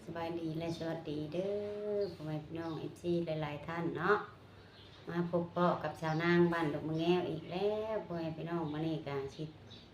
ສະບາຍດີ ແລະ ສະຫວັດດີເດີ ພໍ່ແມ່ພີ່ນ້ອງ ເອັຟຊີ ຫຼາຍໆທ່ານເນາະ. ມາພົບພໍ້ກັບຊາວນາງບ້ານດອກມະແງວອີກແລ້ວ ພໍ່ແມ່ພີ່ນ້ອງ. ມື້ນີ້ກະຊິ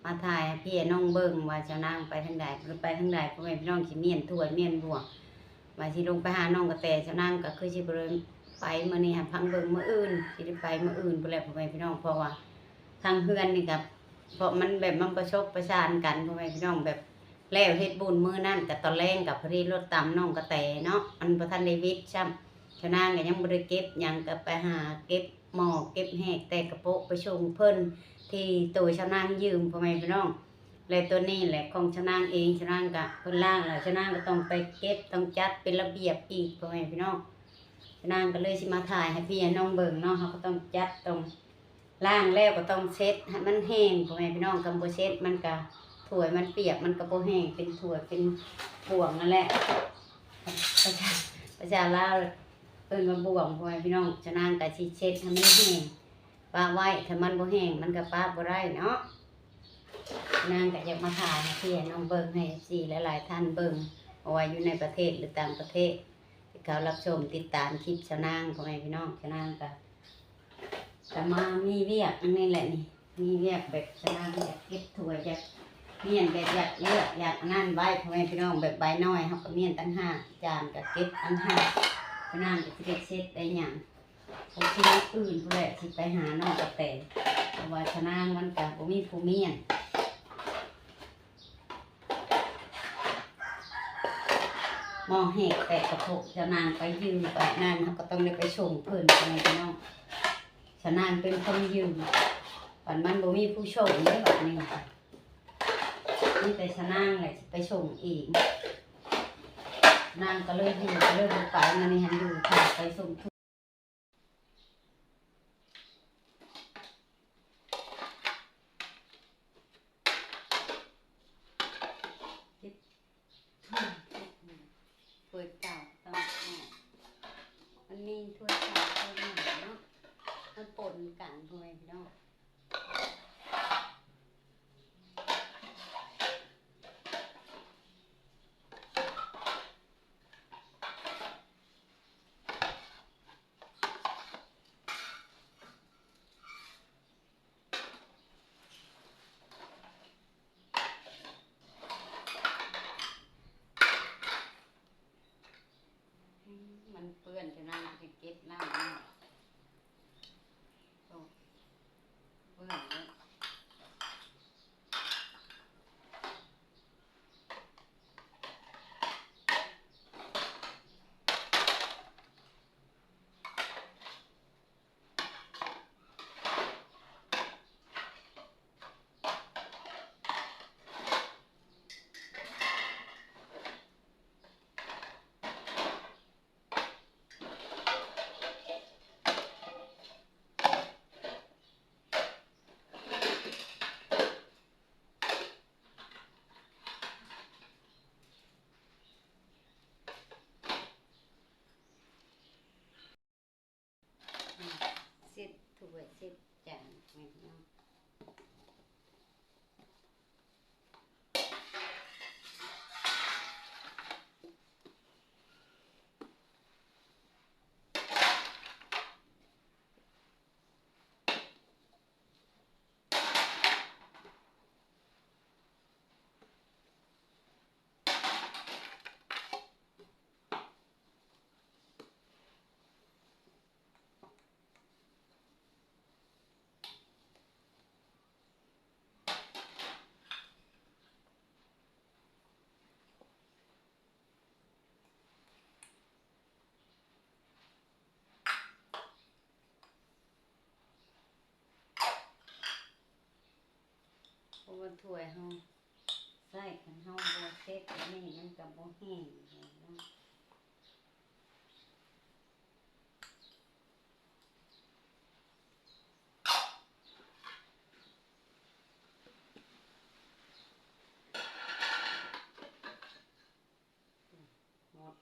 ມາຖ່າຍໃຫ້ພີ່ໃຫ້ນ້ອງເບິ່ງວ່າຊາວນາງໄປທາງໃດ ບໍ່ໄດ້ໄປທາງໃດ ພໍ່ແມ່ພີ່ນ້ອງ ຊິມ້ຽນຖ້ວຍມ້ຽນບ່ວງ ວ່າຊິລົງໄປຫານ້ອງກະແຕ. ຊາວນາງກະຄືຊິບໍ່ໄດ້ໄປມື້ນີ້ ຫາຟັງເບິ່ງມື້ອື່ນ ຊິໄດ້ໄປມື້ອື່ນພຸ້ນແຫຼະ ພໍ່ແມ່ພີ່ນ້ອງ. ເພາະວ່າທາງເຮືອນນີ້ກະ ເພາະມັນແບບມັນປະສົບປະສານກັນ ພໍ່ແມ່ພີ່ນ້ອງ ແບບ ແລ້ວເຮັດບຸນມື້ນັ້ນ ກະຕອນແລງກະພໍດີລົດຕຳນ້ອງກະແຕເນາະ ມັນບໍ່ທັນໄດ້ວິດຊ້ຳ. ຊາວນາງກະຍັງບໍ່ໄດ້ເກັບຫຍັງ ກະໄປຫາເກັບໝໍ້ເກັບແຮກແຕ່ກະໂປະໄປສົ່ງເພິ່ນທີ່ໂຕຊາວນາງຢືມ ພໍ່ແມ່ພີ່ນ້ອງ. ແລະ ໂຕນີ້ແຫຼະຂອງຊາວນາງເອງ ຊາວນາງກະເພິ່ນລ້າງແລ້ວ ຊາວນາງກະຕ້ອງໄປເກັບຕ້ອງຈັດເປັນລະບຽບອີກ ພໍ່ແມ່ພີ່ນ້ອງ. ຊາວນາງກະເລີຍຊິມາຖ່າຍໃຫ້ພີ່ໃຫ້ນ້ອງເບິ່ງເນາະ. ເຮົາກະຕ້ອງຈັດຕ້ອງ ລ້າງແລ້ວກະຕ້ອງເຊັດໃຫ້ມັນແຫ້ງ ພໍ່ແມ່ພີ່ນ້ອງ. ຄັນບໍ່ເຊັດມັນກະ ຖ້ວຍມັນປຽກ ມັນກະບໍ່ແຫ້ງ ເປັນຖ້ວຍເປັນບ່ວງນັ້ນແຫຼະ. ພາສາ ພາສາລາວເອີ້ນວ່າບ່ວງ ພໍ່ແມ່ພີ່ນ້ອງ. ຊາວນາງກະຊິເຊັດໃຫ້ມັນແຫ້ງປະໄວ້ ຖ້າມັນບໍ່ແຫ້ງມັນກະປະບໍ່ໄດ້ເນາະ. ຊາວນາງກະຢາກມາຖ່າຍໃຫ້ພີ່ໃຫ້ນ້ອງເບິ່ງ ໃຫ້ເອັຟຊີຫຼາຍໆທ່ານເບິ່ງ ບໍ່ວ່າຢູ່ໃນປະເທດ ຫຼື ຕ່າງປະເທດ ທີ່ເຂົາຮັບຊົມຕິດຕາມຄລິບຊາວນາງ ພໍ່ແມ່ພີ່ນ້ອງ. ຊາວນາງກະ ກະມາມີວຽກອັນນີ້ແຫຼະນີ້ ມີວຽກແບບຊາວນາງຢາກເກັບຖ້ວຍ ຢາກມ້ຽນ ແບບຢາກເລືອກ ຢາກອັນນັ້ນໄວ້ ພໍ່ແມ່ພີ່ນ້ອງ. ແບບໃບນ້ອຍເຮົາກະມ້ຽນຕ່າງຫາກ ຈານກະເກັບຕ່າງຫາກ. ຊາວນາງກະຊິໄດ້ເຊັດໄດ້ຫຍັງ ຄົງຊິມື້ອື່ນພຸ້ນແຫຼະ ຊິໄປຫານ້ອງກະແຕ ເພາະວ່າຊາວນາງມັນກະບໍ່ມີຜູ້ມ້ຽນ. ໝໍ້ແຮກແຕກກະໂປະ ຊາວນາງໄປຢືມໄປອັນນັ້ນ ເຮົາກະຕ້ອງໄດ້ໄປສົ່ງເພິ່ນ ພໍ່ແມ່ພີ່ນ້ອງ. ຊາວນາງເປັນຄົນຢືມ ບັດມັນບໍ່ມີຜູ້ສົ່ງເດ້ ບາດນີ້ ມີແຕ່ຊາວນາງແຫຼະຊິໄປສົ່ງເອງ. ນາງກະເລີຍຢູ່ ກະເລີຍບໍ່ໄປ ມື້ນີ້ຫັ້ນຢູ່ຖ້າໄປສົ່ງ. ຖ້ວຍເກົ່າຕ້ອງອອກ ມັນມີຖ້ວຍເກົ່າຖ້ວຍໃໝ່ເນາະ ມັນປົນກັນ ພໍ່ແມ່ພີ່ນ້ອງ. ມັນເປື້ອນ ຊາວນາງຊິເກັບນ້ຳອອກ. ໂອ້ ເປື້ອນເລີຍ. ເຊັດຖ້ວຍເຊັດຈານ ແມ່ນເນາະ. ເພາະວ່າຖ້ວຍເຮົາໃຊ້ ຄັນເຮົາບໍ່ເຊັດແບບນີ້ ມັນກະບໍ່ແຫ້ງເນາະ. ໝົດ.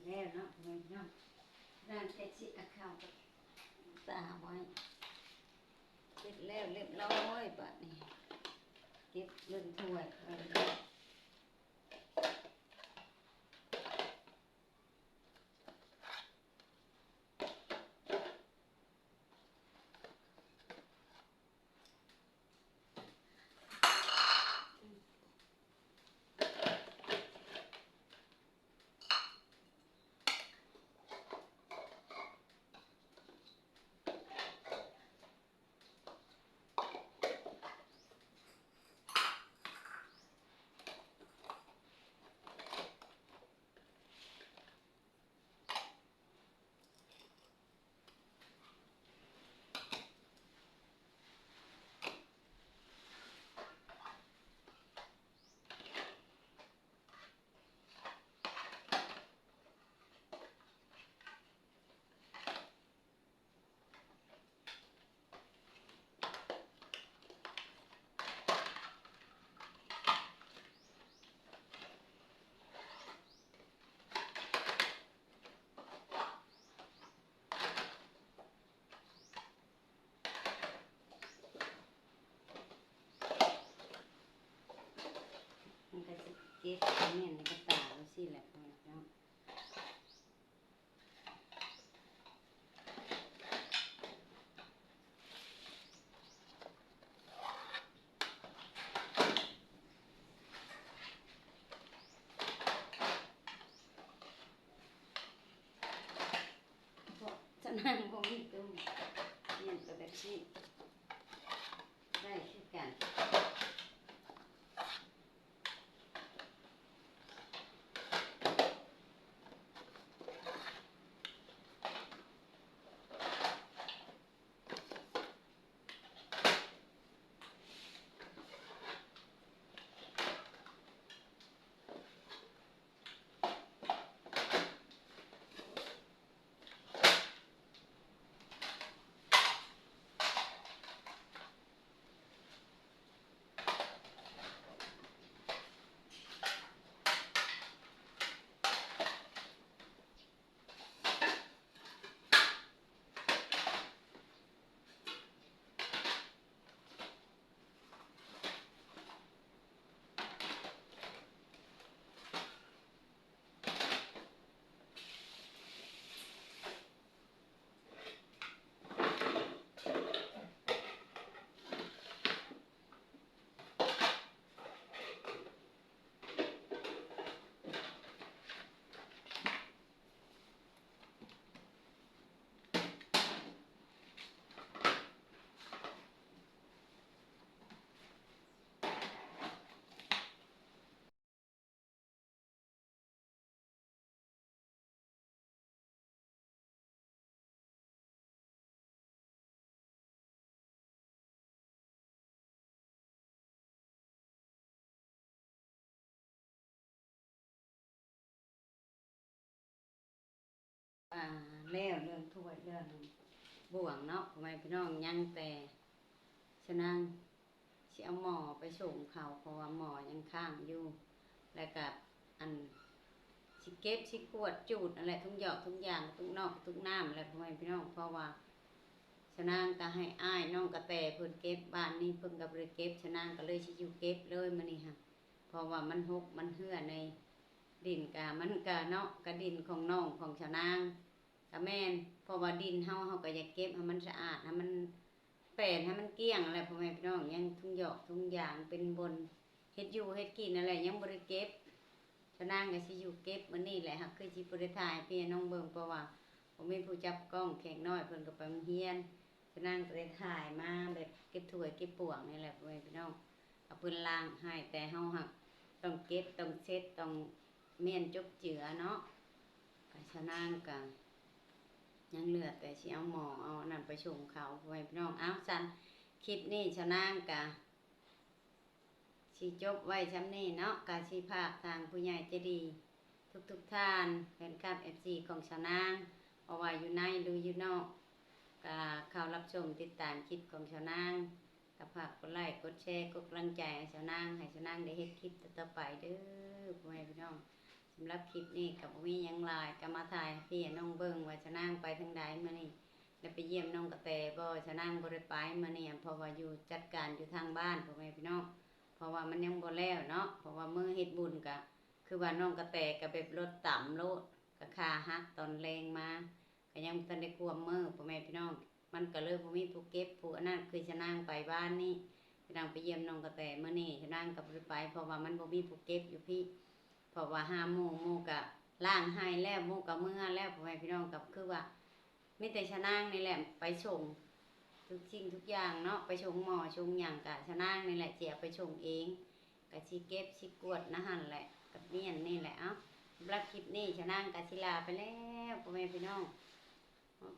ແລ້ວເນາະ ເບິ່ງເນາະ ນາງແຕ່ຊິເອົາເຂົ້າກັບຕາໄວ້ ເຮັດແລ້ວລຽບຮ້ອຍ ບາດນີ້ເກັບເບິ່ງຖ້ວຍໄວ້. ມັນກະຊິເກັບແໜ້ນໃນກະຕ່າຈັ່ງຊີ້ແຫຼະ ພໍ່ແມ່ພີ່ນ້ອງ. ເພາະສະໜາມບໍ່ມີຕຸ້ມ ແມ່ນກໍແບບນີ້ ໄດ້ຄືກັນ. ອ່າ ແລ້ວເລື່ອງຖ້ວຍເລື່ອງບ່ວງເນາະ ພໍ່ແມ່ພີ່ນ້ອງ ຍັງແຕ່ຊະນາງຊິເອົາໝໍ້ໄປສົ່ງເຂົາ ເພາະວ່າໝໍ້ຍັງຄ້າງຢູ່ ແລ້ວກະ ອັນ ຊິເກັບຊິກວດຈູດຫັ້ນແຫຼະ ທຸກຢອກທຸກຢ່າງ ທຸກນອກທຸກນ້ຳແຫຼະ ພໍ່ແມ່ພີ່ນ້ອງ ເພາະວ່າຊະນາງກະໃຫ້ອ້າຍນ້ອງກະແຕເພິ່ນເກັບ ບ້ານນີ້ເພິ່ນກະບໍ່ໄດ້ເກັບ ຊະນາງກະເລີຍຊິຢູ່ເກັບເລີຍມື້ນີ້ຫັ້ນ ເພາະວ່າມັນຫົກມັນເຮື້ອໃນດິນກະ ມັນກະເນາະ ກະດິນຂອງນ້ອງຂອງຊະນາງກະແມ່ນ ເພາະວ່າດິນເຮົາ ເຮົາກະຢາກເກັບໃຫ້ມັນສະອາດ ໃຫ້ມັນ ແປນໃຫ້ມັນກ້ຽງແຫຼະ ພໍ່ແມ່ພີ່ນ້ອງ ຍັງທຸງຢອກທຸງຢາງ ເປັນບ່ອນເຮັດຢູ່ເຮັດກິນຫັ້ນແຫຼະ ຍັງບໍ່ໄດ້ເກັບ ຊະນາງກະຊິຢູ່ເກັບມື້ນີ້ແຫຼະ ຫາກຄືຊິບໍ່ໄດ້ຖ່າຍໃຫ້ພີ່ນ້ອງເບິ່ງ ເພາະວ່າບໍ່ມີຜູ້ຈັບກ້ອງ ແຂກນ້ອຍເພິ່ນກະໄປໂຮງຮຽນ ຊະນາງກະໄດ້ຖ່າຍມາແບບເກັບຖ້ວຍເກັບບ່ວງນີ້ແຫຼະ ພໍ່ແມ່ພີ່ນ້ອງ ເອົາເພິ່ນລ້າງໃຫ້ ແຕ່ເຮົາຫາກຕ້ອງເກັບ ຕ້ອງເຊັດ ຕ້ອງ ແມ່ນຈົກເຈືອເນາະ ກະຊາວນາງກະຍັງເຫຼືອແຕ່ຊິເອົາໝໍ້ເອົາອັນນັ້ນໄປສົ່ງເຂົາ ພໍ່ແມ່ພີ່ນ້ອງ. ເອົາ ຊັ້ນຄລິບນີ້ຊາວນາງກະຊິຈົບໄວ້ຊ່ຳນີ້ເນາະ ກະຊິຝາກທາງຜູ້ໃຫຍ່ໃຈດີທຸກໆທ່ານ ແຟນຄລັບ ເອັຟຊີ ຂອງຊາວນາງ ບໍ່ວ່າຢູ່ໃນ ຫຼື ຢູ່ນອກ ກະເຂົ້າຮັບຊົມຕິດຕາມຄລິບຂອງຊາວນາງ ກະຝາກກົດໄລ້ ກົດແຊ ກົດກຳລັງໃຈໃຫ້ຊາວນາງ ໃຫ້ຊາວນາງໄດ້ເຮັດຄລິບຕໍ່ໆໄປເດີ ພໍ່ແມ່ພີ່ນ້ອງ. ສຳລັບຄລິບນີ້ກໍບໍ່ມີຫຍັງຫຼາຍ ກໍມາຖ່າຍໃຫ້ພີ່ໃຫ້ນ້ອງເບິ່ງວ່າສານາງໄປທາງໃດມື້ນີ້ ໄດ້ໄປຢ້ຽມນ້ອງກະແຕບໍ່. ສານາງບໍ່ໄດ້ໄປມື້ນີ້ ເພາະວ່າຢູ່ຈັດການຢູ່ທາງບ້ານ ພໍ່ແມ່ພີ່ນ້ອງ ເພາະວ່າມັນຍັງບໍ່ແລ້ວເນາະ ເພາະວ່າມື້ເຮັດບຸນກໍຄືວ່ານ້ອງກະແຕກໍແບບລົດຕຳໂລດ ກໍຂາຫັກຕອນແລງມາ ກໍຍັງບໍ່ທັນໄດ້ຄວມມື້ ພໍ່ແມ່ພີ່ນ້ອງ ມັນກໍເລີຍບໍ່ມີຜູ້ເກັບຜູ້ອັນນັ້ນ ຄືສານາງໄປວານນີ້ ສານາງໄປຢ້ຽມນ້ອງກະແຕ. ມື້ນີ້ສານາງກໍບໍ່ໄດ້ໄປ ເພາະວ່າມັນບໍ່ມີຜູ້ເກັບຢູ່ພີ້ ເພາະວ່າຫາໝູ່ ໝູ່ກໍລ້າງໄຮ່ແລ້ວ ໝູ່ກໍເມືອແລ້ວ ພໍ່ແມ່ພີ່ນ້ອງ ກໍຄືວ່າມີແຕ່ສານາງນີ້ແຫຼະໄປສົ່ງທຸກສິ່ງທຸກຢ່າງເນາະ ໄປສົ່ງໝໍ້ສົ່ງຫຍັງ ກໍສານາງນີ້ແຫຼະຊິເອົາໄປສົ່ງເອງ ກໍຊິເກັບຊິກວດນະຫັ້ນແຫຼະ ກໍມີອັນນີ້ແຫຼະ. ເອົ້າ ສຳລັບຄລິບນີ້ສານາງກໍຊິລາໄປແລ້ວ ພໍ່ແມ່ພີ່ນ້ອງ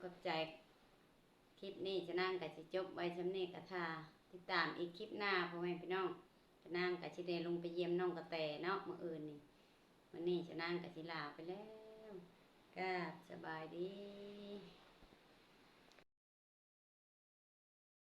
ຂອບໃຈ. ຄລິບນີ້ສານາງກໍຊິຈົບໄວ້ສ່ຳນີ້ ກໍຖ້າຕິດຕາມອີກຄລິບໜ້າ ພໍ່ແມ່ພີ່ນ້ອງ ສານາງກໍຊິໄດ້ລົງໄປຢ້ຽມນ້ອງກະແຕເນາະ ມື້ອື່ນນີ້. ມື້ນີ້ສານາງກໍຊິລາໄປແລ້ວ ກາບສະບາຍດີ.